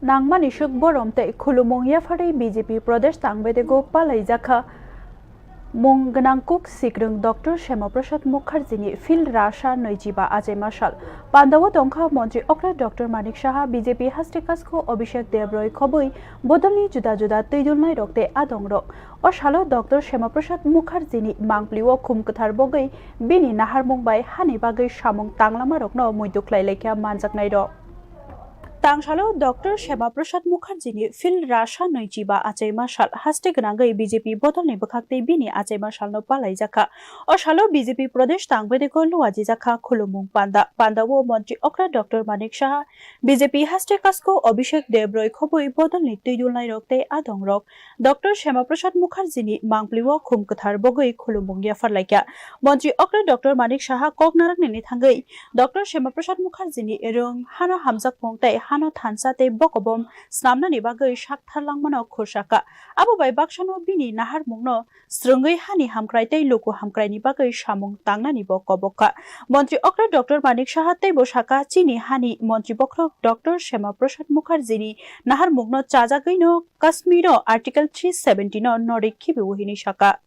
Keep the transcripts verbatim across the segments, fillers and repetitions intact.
Nangmani swk borom tei khulumung yapharwi B J P Pradesh tangbaidego palaijakha mung gwnang kuk sikrwng Doctor Shama Prasad Mukherjini Phil Rasa nwichiba achaima sal. Pandao tongkha Montri okra Doctor Manik Saha, B J P haste kasko Abhishek Deb Roy khobwi bodolni juda juda twidulnairok tei adongrok. O salo Doctor Shama Prasad Mukherjini mangpli-o khum kwthar bogwi bini naharmung bai hani bagwi samung tanglamarokno muitu khlai laikha manjaknairok. Tangsalo Doctor Shama Prasad Mukherjini Phil Rasa nwichiba achaima sal haste gwnangwi B J P bodolni bwkhak tei bini achaima salno palaijakha. O salo B J P Pradesh tangbaidego luajijakha khulumung panda. Pandao Montri okra Doctor Manik Saha, B J P haste kasko Abhishek Deb Roy khobwi bodolni twidulnairok tei adongrok. Doctor Shama Prasad Mukherjini mangpli-o khum kwthar bogwi khulumung yapharlaikha. Montri okra Doctor Manik Saha kok naraknini thangwi Doctor Shama Prasad Mukherjini rwng hano hamjakmung tei hano thansa tei bokobom snamnani bagwi saktharlangmano khursakha. Abo bai baksano bini naharmungno swrwngwi hani hamkrai tei luku hamkraini bagwi samung tangnanibo kobokha. Montri okra Doctor Manik Saha teibo sakha, chini hani montri bokhorok Doctor Shama Prasad Mukherjini naharmungno chajagwino Kashmiro Article three seventy no norwi khibiwo hinwi sakha.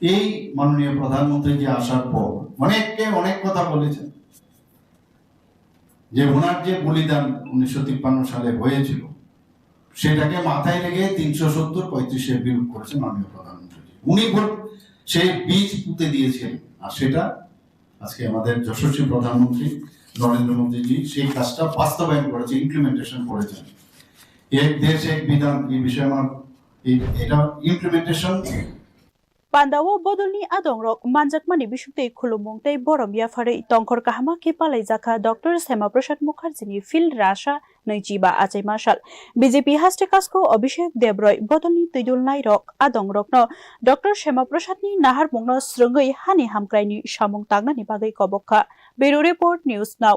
এই মাননীয় প্রধানমন্ত্রী যে আসার পর অনেকে অনেক কথা বলেছেন যে ওনার যে বলিদান উনিশশো তিপ্পান্ন সালে হয়েছিল, সেটাকে মাথায় রেখে তিনশো সত্তর পঁয়ত্রিশে বিরোধ করেছে মাননীয় প্রধানমন্ত্রী। উনি ভোট সেই বীজ পুঁতে দিয়েছিলেন, আর সেটা আজকে আমাদের যশস্বী প্রধানমন্ত্রী নরেন্দ্র মোদীজি সেই কাজটা বাস্তবায়ন করেছে, ইমপ্লিমেন্টেশন করেছেন। এক দেশ এক বিধান, এই বিষয়ে আমার এই, এটা implementation Pandao bodolni adongrok manjakmani bisingtwi khulumung tei borom yapharwi tongkhor kahama khe palaijakha Doctor Shama Prasad Mukherjini Phil Rasa nwichiba achaima sal. B J P haste kasko Abhishek Deb Roy bodolni twidulnairok adongrokno Doctor Shama Prasadni naharmungno swrwngwi hani hamkraini samung tangnani bagwi kobokha. Bureau Report, News Now.